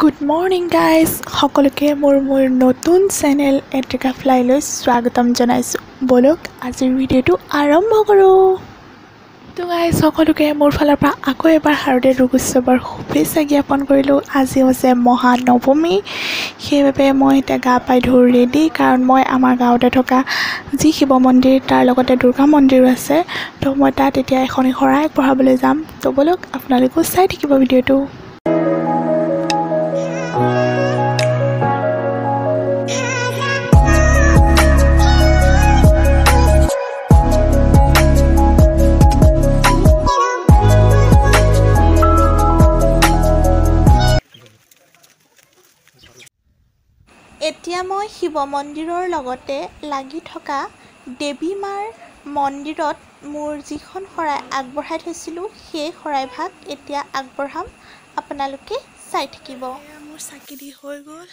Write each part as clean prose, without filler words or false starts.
Good morning guys, সকলোকে মোৰ মোৰ নতুন চেনেল এট্ৰিকা ফ্লাইলৈ স্বাগতম জনাইছোঁ। ব'লক আজিৰ ভিডিঅ'টো আৰম্ভ কৰোঁ। তো গাইজ, সকলোকে মোৰ ফালৰ পৰা আকৌ এবাৰ শাৰদীয় দুৰ্গোৎসৱৰ শুভেচ্ছা জ্ঞাপন কৰিলোঁ। আজি হৈছে মহানৱমী, সেইবাবে মই এতিয়া গা পাই ধুই ৰেডি, কাৰণ মই আমাৰ গাঁৱতে থকা যি শিৱ মন্দিৰ তাৰ লগতে দুৰ্গা মন্দিৰো আছে, তো মই তাত এতিয়া এখন শৰাই আগবঢ়াবলৈ যাম। তো ব'লক আপোনালোকেও চাই থাকিব ভিডিঅ'টো। এতিয়া মই শিৱ মন্দিৰৰ লগতে লাগি থকা দেৱী মাৰ মন্দিৰত মোৰ যিখন শৰাই আগবঢ়াই থৈছিলোঁ সেই শৰাইভাগ এতিয়া আগবঢ়াম, আপোনালোকে চাই থাকিব। মোৰ চাকি দি হৈ গ'ল,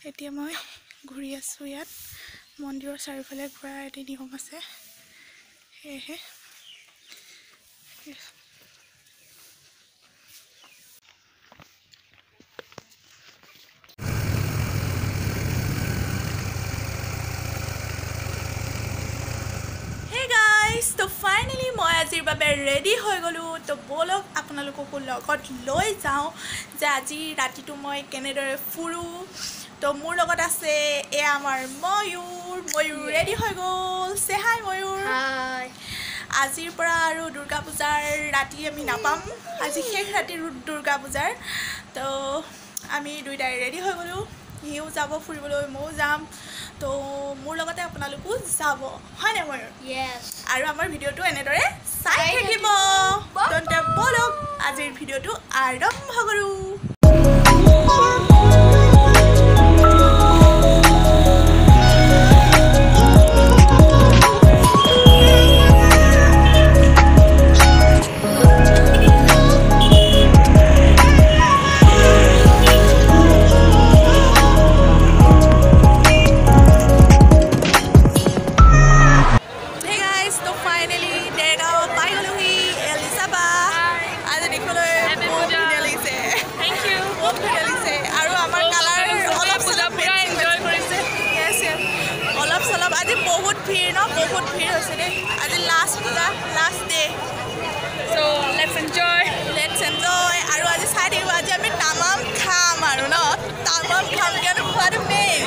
এতিয়া মই ঘূৰি আছোঁ। ইয়াত মন্দিৰৰ চাৰিওফালে ঘূৰাৰ এটি নিয়ম আছে, সেয়েহে তো ফাইনেলি মই আজিৰ বাবে ৰেডি হৈ গ'লোঁ। তো ব'লক আপোনালোককো লগত লৈ যাওঁ যে আজি ৰাতিটো মই কেনেদৰে ফুৰোঁ। তো মোৰ লগত আছে এয়া আমাৰ ময়ূৰ। ময়ূৰ ৰেডি হৈ গ'ল। চে হাই ময়ূৰ। হাই। আজিৰ পৰা আৰু দুৰ্গা পূজাৰ ৰাতি আমি নাপাম, আজি শেষ ৰাতি দুৰ্গা পূজাৰ। তো আমি দুয়োটাই ৰেডি হৈ গ'লোঁ, সিও যাব ফুৰিবলৈ, ময়ো যাম। তো মোৰ লগতে আপোনালোকো যাব, হয়নে ময়ূৰ? য়েছ। আৰু আমাৰ ভিডিঅ'টো এনেদৰে চাই থাকিব। তেন্তে ব'লক আজিৰ ভিডিঅ'টো আৰম্ভ কৰোঁ। বহুত ভিৰ ন, বহুত ভিৰ হৈছে দেই আজি। লাষ্ট পূজা, last day. So let's enjoy, let's enjoy. আৰু আজি চাই থাকিব, আজি আমি তামাম খাম আৰু ন, তামাম খাম, কিয়নো খোৱাটো মেইন,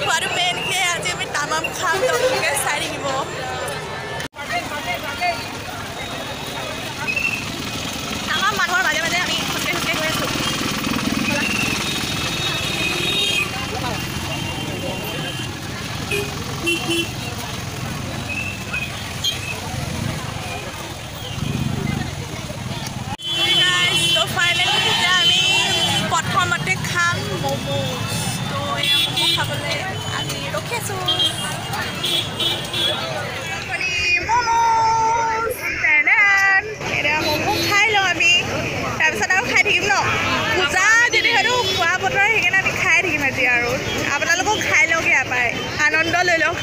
খোৱাটো মেইন। সেয়ে আজি আমি তামাম খাম, আপোনালোকে চাই থাকিব। তামাম মানুহৰ মাজে মাজে আমি খোজকাঢ়ি খোজকাঢ়ি গৈ আছোঁ। তো ফাইনেলি তেতিয়া আমি প্ৰথমতে খাম ম'ম'। তো এয়া ম'ম' খাবলৈ আমি ৰখি আছোঁ। এতিয়া ম'ম' খাই লওঁ আমি, তাৰপিছত আৰু খাই থাকিম ন। পূজা যিহেতু খোৱা বতৰ, সেইকাৰণে আমি খাই থাকিম আজি। আৰু আপোনালোকেও খাই লওক, ইয়াৰ পৰাই আনন্দ লৈ লওক।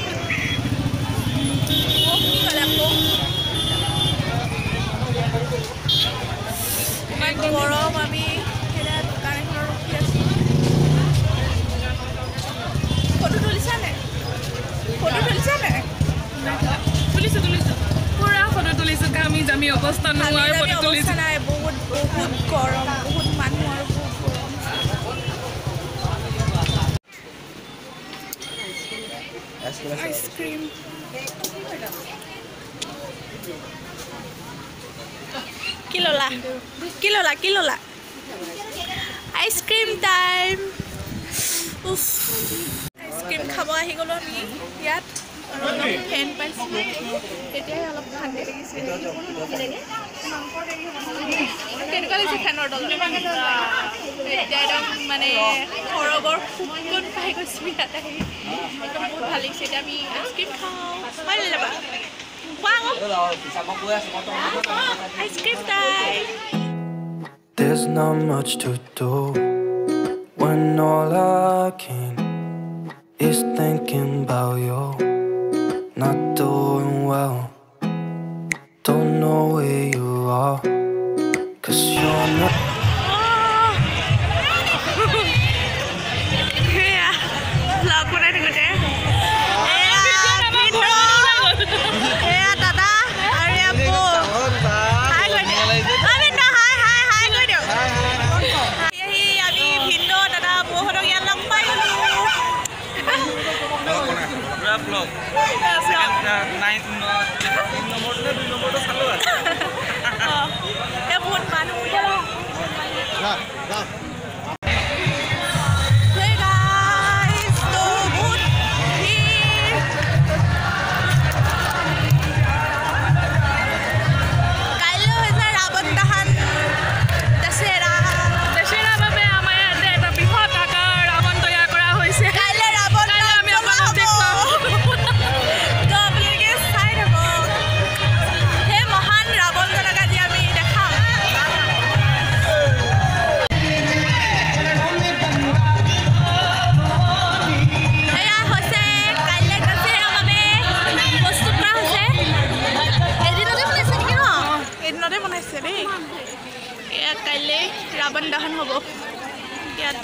ইমান গৰম, আমি দোকান এখনত ৰখি আছোঁ। ফটো তুলিছা নে? ফটো তুলিছা নে? তুলিছোঁ তুলিছোঁ, পুৰা ফটো তুলিছোঁ। ঘামি জামি অৱস্থা নোহোৱা ফটো তুলিছোঁ। নাই, বহুত বহুত গৰম, বহুত মানুহ আৰু বহুত গৰম। আইচক্ৰীম কি ল'লা? কি ল'লা? কি ল'লা? Ice cream time. উফ, আইচক্ৰীম খাব আহি গ'লোঁ আমি ইয়াত। আৰু অলপ ফেন পাইছিলোঁ, তেতিয়াহে অলপ শান্তি লাগিছে। কেনেকুৱা লাগিছে ফেনৰ তলত? এতিয়া একদম মানে সৰগৰ সুকন পাই গৈছোঁ ইয়াত আহি, একদম বহুত ভাল লাগিছে। এতিয়া আমি আইচক্ৰীম খাওঁ, হয় নে যাবা? Ice cream time. There's not much to do when all I can is thinking about you. Not doing well, don't know where you are, 'cause you're not. Hey guys, তো বহুত ভিৰ। কাইলৈ হৈছে ৰাৱণ দহন, দশেৰা। দশেৰা বাবে আমাৰ ইয়াতে এটা বৃহৎ আকাৰ ৰাৱণ তৈয়াৰ কৰা হৈছে। কাইলৈ ৰাৱণ কাইলৈ আমি জ্বলোৱা আপোনালোক হ'ব। দেখুৱাম। তো আপোনালোকে চাই থাকক, সেই মহান ৰাৱণজনক আজি আমি দেখাম। এয়া হৈছে কাইলৈ দশেৰাৰ বাবে প্ৰস্তুত কৰা হৈছে। এদিনতে বনাইছে নেকি ন? এদিনতে বনাইছে দেই। এয়া কাইলৈ ৰাৱণ দহন হ'ব ইয়াত।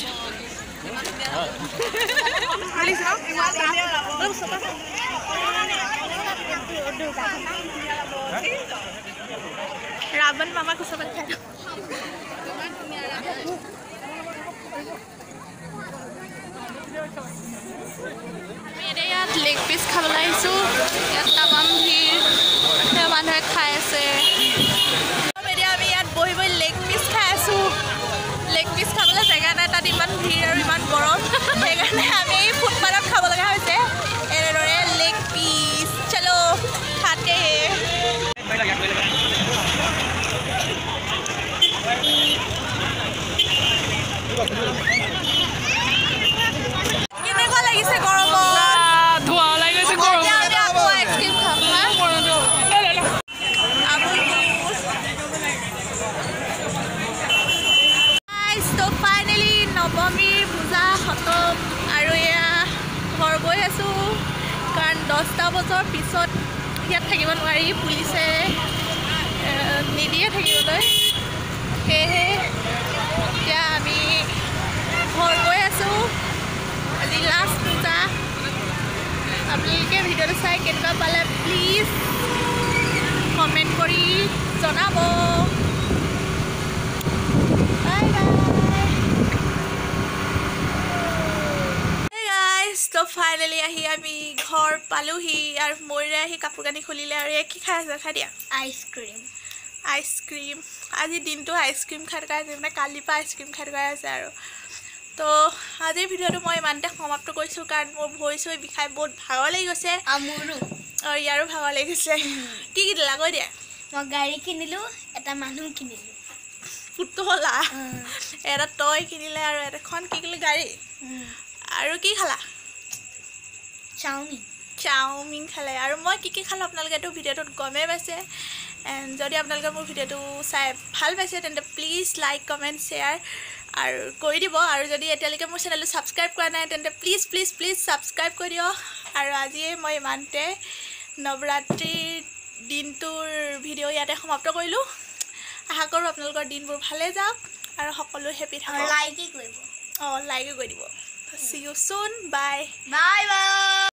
ৰাৱণ মামাক ওচৰত খাই। আমি এতিয়া ইয়াত লেগ পিচ খাবলৈ আহিছোঁ। ইয়াত তামাম ভিৰ, সেয়া মানুহে খাই আছে। এতিয়া আমি ইয়াত বহি বহি লেগ পিচ খাই আছোঁ। লেগ পিচ খাবলৈ জেগা নাই, তাত ইমান ভিৰ আৰু ইমান গৰম, সেইকাৰণে আমি এই ফুটপাথত খাব লগা হৈছে এনেদৰে লেগ পিচ। চলো খাতে। কেনেকুৱা লাগিছে গৰমত? ধোঁৱা ওলাই গৈছে গৰম। এতিয়া আমি আকৌ আইচক্ৰীম খাম। হা, আমুল কুল। Guys, তো ফাইনেলি নৱমীৰ পূজা খতম আৰু এয়া ঘৰ গৈ আছোঁ, কাৰণ 10টা বজাৰ পিছত ইয়াত থাকিব নোৱাৰি, পুলিচে নিদিয়ে থাকিবলৈ। সেয়েহে এতিয়া আমি ঘৰ গৈ আছোঁ। আজি লাষ্ট পূজা। আপোনালোকে ভিডিঅ'টো চাই কেনেকুৱা পালে প্লিজ কমেণ্ট কৰি জনাব। Bye bye guys. তো ফাইনেলি আহি আমি ঘৰ পালোহি আৰু ময়ূৰে আহি কাপোৰ কানি খুলিলে। আৰু এয়া কি খাই আছে? খাই দিয়া। আইচক্ৰীম। আইচক্ৰীম। আজি দিনটো আইচক্ৰীম খাই থকা আছে, মানে কালিৰ পৰা আইচক্ৰীম খাই থকা আছে। আৰু তো আজিৰ ভিডিঅ'টো মই ইমানতে সমাপ্ত কৰিছোঁ, কাৰণ মোৰ ভৰি চৰি বিষাই বহুত ভাগৰ লাগি গৈছে। মোৰো। আৰু ইয়াৰো ভাগৰ লাগি গৈছে। কি কি দিলা কৈ দিয়া। মই গাড়ী কিনিলোঁ, এটা মানুহ কিনিলোঁ। পুতলা এটা তই কিনিলে আৰু এখন কি কিনিলি? গাড়ী। আৰু কি খালা? চাওমিন। চাওমিন খালে। আৰু মই কি কি খালোঁ আপোনালোকে এইটো ভিডিঅ'টোত গমেই পাইছে। এণ্ড যদি আপোনালোকে মোৰ ভিডিঅ'টো চাই ভাল পাইছে, তেন্তে প্লিজ লাইক, কমেণ্ট, শ্বেয়াৰ আৰু কৰি দিব। আৰু যদি এতিয়ালৈকে মোৰ চেনেলটো ছাবস্ক্ৰাইব কৰা নাই, তেন্তে প্লিজ প্লিজ প্লিজ ছাবস্ক্ৰাইব কৰি দিয়ক। আৰু আজিয়ে মই ইমানতে নৱৰাত্ৰিৰ দিনটোৰ ভিডিঅ' ইয়াতে সমাপ্ত কৰিলোঁ। আশা কৰোঁ আপোনালোকৰ দিনবোৰ ভালে যাওক আৰু সকলো হেপী থাকক। লাইকে কৰিব। অঁ, লাইকো কৰি দিব। See you soon, bye. Bye bye.